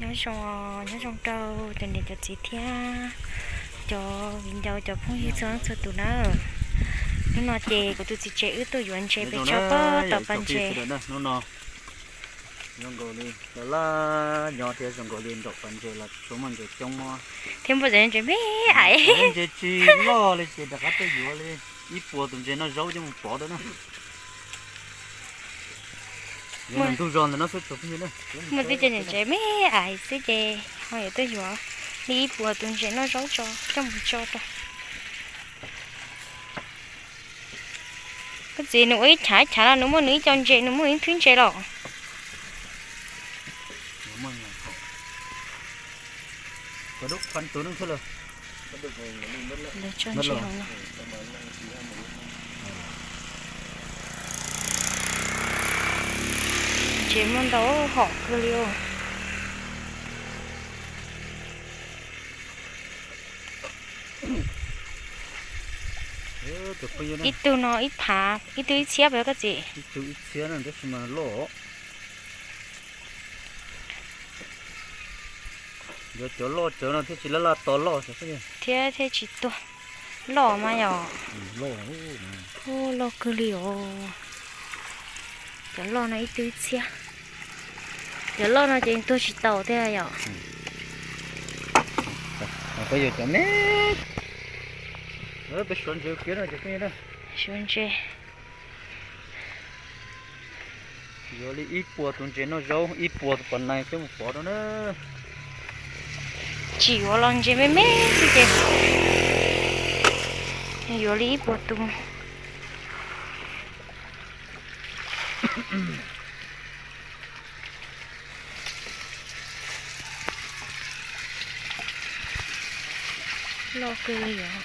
Nyob zoo, nyob zoo rau cov niam cov txiv thiab cov viv ncaus cov phooj ywg txhua leej txhua tus na. Hnub no ces kuv tus txiv tsev wb tuaj yuav ntses pem tso pob tom pas ntses. Hnub no zoo nkaus li laj laj nyob thiab zoo nkaus li nraum pas ntses los tsuas muaj ntses coob mog. Thiab muaj cov ntses me ais. Ntses tsis loj li ces rov qab tuaj yuav li ib puas tus ntses noj zaub coj mus pov rau na. Muaj tib co ntses me ais xwb ces ho yuav tuaj yuav li ib puas tus ntses noj zaub tso coj mus tso rau. Koj txiv, nws ua ib chav ib chav los nws muaj nws ib co ntses, nws muaj ib thwb ntses los. Ntses muaj ntau hom kawg li os. Ib tug no ib phav, ib tug ib txhiab pes koj txiv? Ib tug ib txhiab na, tab sis mas loj. Yuav cov loj cov no thiaj tsis laj laj to loj thiab thiaj tsis tuag. Loj mas yom. Loj kawg li os. Cov loj no ib tug ib txhiab. Cov loj no ces tuag tsis tau thiab yom. Peb yuav cov me, peb suav ntses kiag no ces peb suav ntses. Yuav li ib puas tus ntses noj zaub, ib puas tus pas nais coj mus pov rau na. Tsim ua los ntses me me xwb ces yuav li ib puas tus. Loj kawg li os.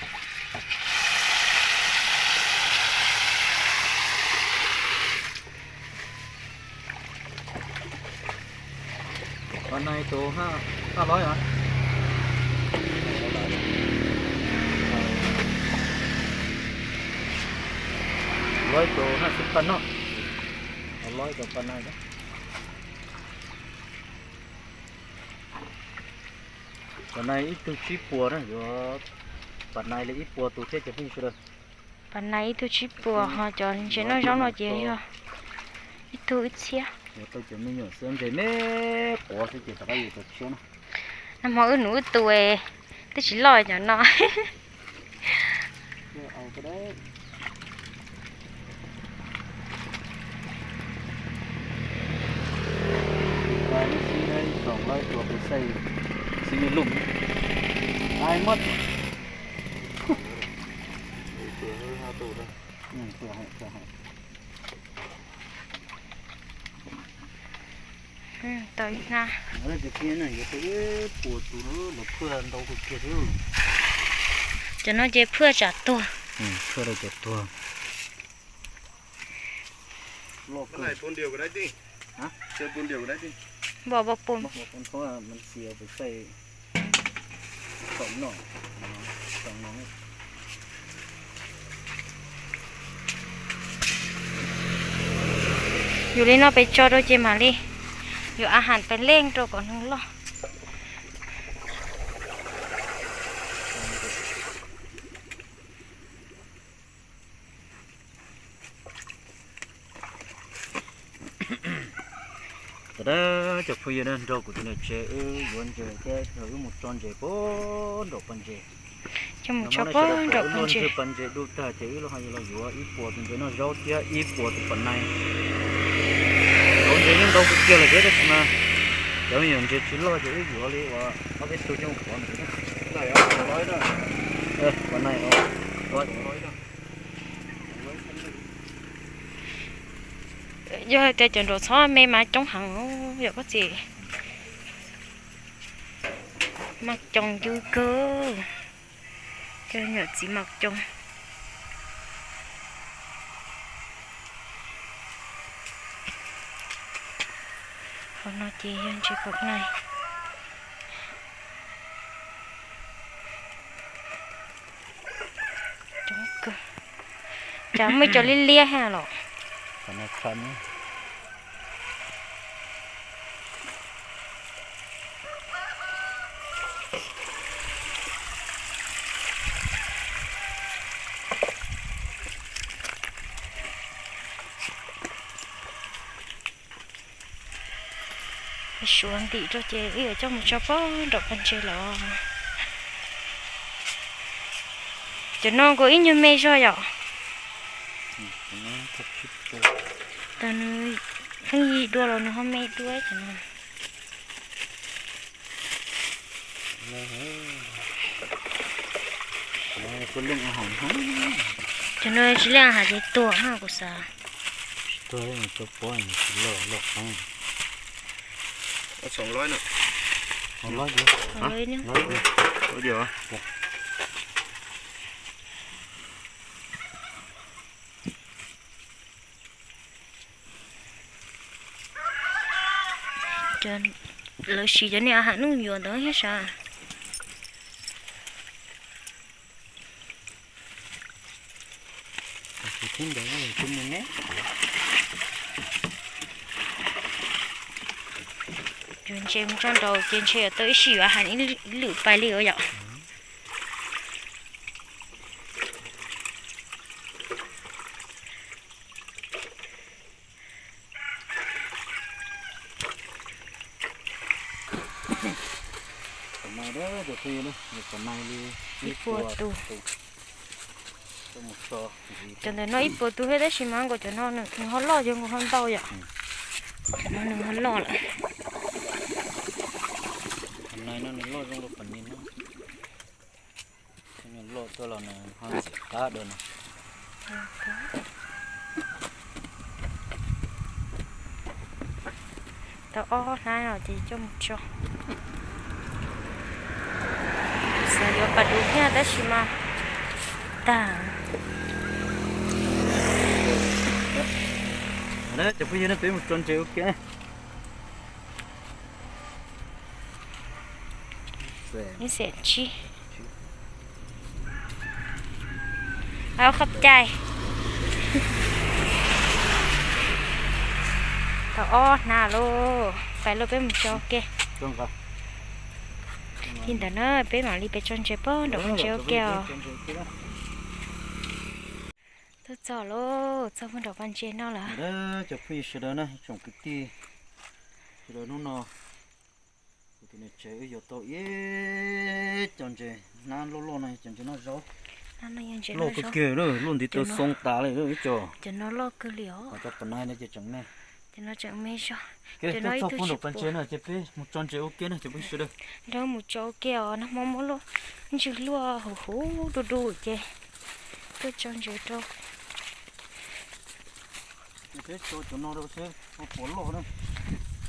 Pas nais tus hab loib os. Loib tus hab xib paj noj. Loib tus pas nais. Pas nais ib tug tsib puas na, yuav pas nais li ib puas tus thiab cov phooj ywg sawv daws. Pas nais ib tug tsib puas, ho cov ntses noj zaub no ces yog ib tug ib txhiab. Yuav tau cov me nyuam xwb, ntses me quav xwb ces rov qab yuav cov tshiab na. Nag hmo wb num wb tu twb tsis loj cov no. Tau ib hnab. Yuav tau ib puas tus lawm, phwj ntau kawg kiag thiab. Cov no ces phwj tsam tuag. Phwj rau cov tuag. Npom npom pum. Yus li no pem tso rau ces mam li yuav a has pem leej rau kom nws loj. Tau dab cov phooj ywg na, nrog kuv tus niam tsev wb yuav ntses thiab wb mus tso ntses puag nraum pas ntses. Coj mus tso puag nraum pas ntses. Pas ntses dub tag ces wb los ho yuav los yuav ib puas tus ntses noj zaub thiab ib puas tus pas nais. Cov ntses yeej ntau kawg kiag lawm thiab tab sis mas cov me nyuam ntses tsis loj ces wb yuav li uas ob peb tug coj mus pov ntawd. Pas nais os. Yog tias cov nraum txhob me mas coob heev yom koj txiv. Mas coob ncw kawg. Cov nyuam txiv mas coob. Qhov no ces yog ntses pas nais. Coob kawg. Cas muaj ib co liab liab thiab los? Qhov no tshaj na. Suav ntim rau ces wb yuav coj mus tso pog nraum pas ntses los. Cov no kuj ib nyuag me zog yom. Tam nws pheej yig dua los nws ho me dua cov no. Cov no tsis leej hav ces tuag na kuv xav. Tsis tuag, tsis loj loj qeeb. Lawv siv cov niag hav nuj yuav ntawd thiab sav. Yuav ntses mus tso nraud ces ntshe yuav tau ib sij yuav hav ib lwm pais li os yom. Ib puas tus. Cov ntawm no ib puas tus thiab tab sis mas nkaus cov no nws ho loj yog nkaus ho ntau yom. Cov no nws ho loj lawm. Nws loj zoo rau pam ni no. Nws loj tuaj los nws ho ntxim qab dua no. Tau ob hnab no ces coj mus tso. Xav yuav pas dub thiab tab sis mas tag. Cov phooj ywg, peb mus tso ntses ua ke. Ib xees tsib. Au, khab cai. Tau ob hnab lauj, pais lauj peb mus tso ua ke. Li ntawd na peb mam li pem tso ntses pog nraum pas ntses ua ke os. Tuaj txog lauj, txog pog nraum pas ntses no lawm. Cov phooj ywg sawv daws na, tsoom kwv tij sawv daws, hnub no kuv tus niam tsev wb yuav tau ib co ntses, hnab loj loj no yog cov ntses noj zaub. Loj kawg kiag, loj ntiv taw xoo tas li ib co. Cov no loj kawg li os. Cov pam nai no ces tseem me. Cov no tseem me zog. Tuaj txog pog nraum pas ntses no ces peb mus tso ntses ua ke na cov phooj ywg sawv daws. Nrog mus tso ua ke os, nag hmo muaj luaj, ntswg luaj huv huv du du ces tuaj tso ntses rau.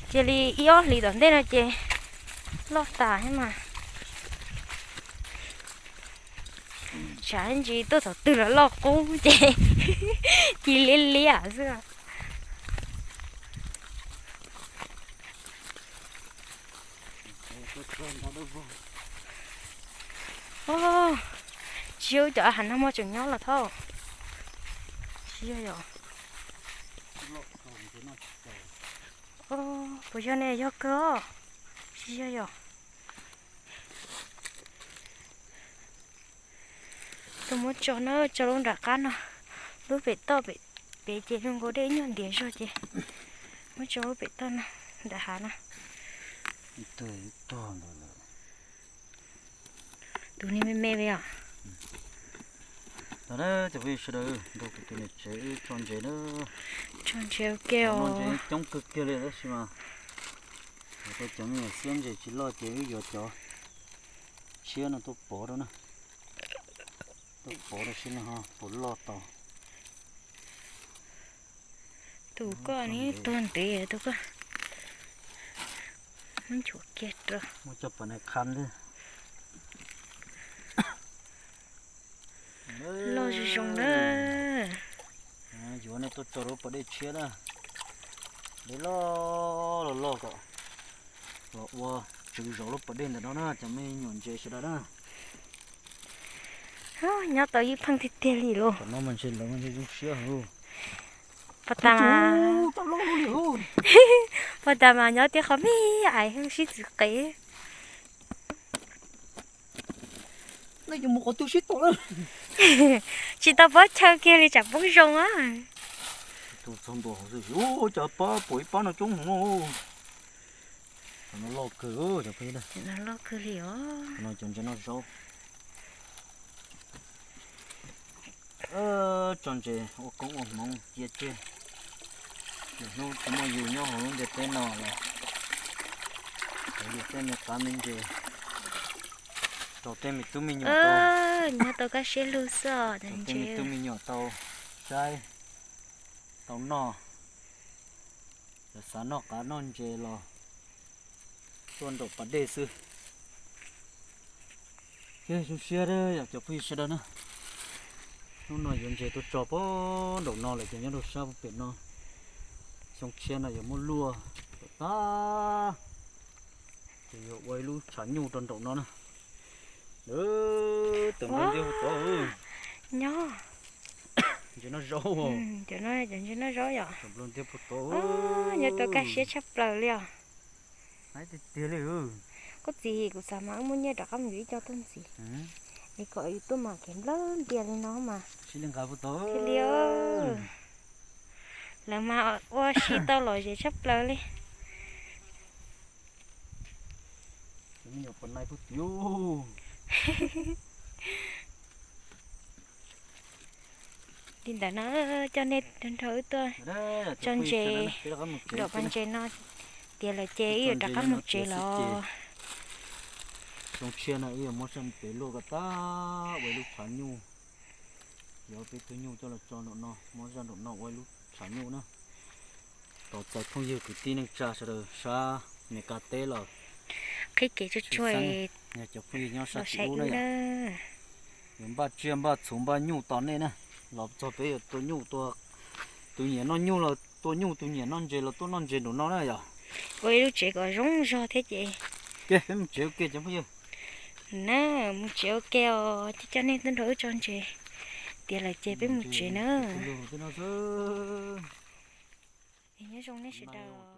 Cia li ib ob hlis tom ntej no ces loj tas thiab mas. Tshav ntsis tuaj thaum twg los loj qub ces ci liab liab xwb. Tsis yog wb cov hav nag hmo tseem nyob los thauj. Tsis yog yom. Puas yog ne? Yog kawg os. Tsis yog yom. Tus muab tso na, tso lub nram qab no, lub pem toj pem ces zoo nkaus dej ib nyuag ntiav zog ces muab tso lub pem toj no, nram hav no. Tus ni me me li os. Cov phooj ywg sawv daws, nrog kuv tus niam tsev wb tso ntses na. Tso ntses ua ke os. Ntses coob kawg kiag li tab sis mas tau cov me nyuam xiab ntses tsis loj ces wb yuav cov tshiab no tuaj pov rau na. Tuaj pov rau seb nws ho puas loj tau. Tus koj ni tuag ntev tus koj. Muab nchuav kiag rau. Muab coj pov nais qha li. Loj zoo zoo na. Yuav nej tuaj tso rau pas dej tshiab na. Dej loj los loj kom los ua tswv zov lub pas dej ntawm no na cov me nyuam ntses sawv daws na. Nyob tau ib pheej tiag tiag li lauj. Tam no mas ntshe lawv mas ntshe zoo siab heev. Pog tas mas, pog tas mas nyob tib qho me ais sib txwv qev. Tsis tau pob chaw kiag li tsam poob zoo a. Tus txog ntua hauv xwb, cas pab pom ib pab no coob heev no. No loj kawg cov phooj ywg na. No loj kawg li os. No cov ntses noj zaub. Tso ntses ua koob ua hmoov cia tseg. Lwm hnub tsis muaj yus nyob hauv lub ntiaj teb no los, yus tej me qav me ntses rau tej me tub me nyuam tau, nyob tau kaj siab lug xwb os, tej me tub me nyuam tau saib, tau noj. Lawv xav noj qav noj ntses los tuaj nraum pas dej xwb. Zoo siab yog cov phooj ywg sawv daws na. Hnub no yuav ntses tuaj tso pem nraum no lawm ces nyob rau sab pem no. Xyoo tshiab no yuav muab luaj kom tag, ces yuav ua ib lub tshav nyuj rau nraum no na. Tawm nplua ntiab puag tod. Nyob, ntses noj zaub. Cov ntses noj zaub yom. Tawm nplua ntiab puag tod. Nyob tau kaj siab tshaj plaws li os. Tiag tiag li. Koj txiv, kuv xav mas wb muab nyiaj rov qab mus yuav ib co tuaj ntxiv, es kom yus tuaj mas kev nplawg ntias li no mas. Thiaj li, lawv mas ua si tau lom zem tshaj plaws li. Li ntawd na, coj nej nrog wb tuaj tso ntses nram pas ntses no, tiav lawm ces wb yuav rov qab mus tsev los. Xyoo tshiab no wb yuav muab zaj pem luaj kom tag ua ib lub tshav nyuj. Yuav peb tug nyuj coj los tso nraum no, muab zaj nraum no ua ib lub tshav nyuj na. Thov txais phooj ywg kwv tij neej tsa sawv daws sab Meskas teb los qhib kev tsuag tsuag, yog cov phooj ywg nyob sab tim ub na, yuav npaj tsiaj npaj txhuv npaj nyuj tos nej na. Los txog peb yuav tua nyuj, tus nyiam noj nyuj los tua nyuj, tus nyiam noj ntses los tuaj noj ntses nraum no na yom. Ua ib lub tsev kom zoo zog thiab ces peb mus tsev ua ke cov phooj ywg. Na, mus tsev ua ke os, coj nej tuaj nrog wb tso ntses. Tiav lawm ces peb mus tsev na. Nyob zoo nej sawv daws.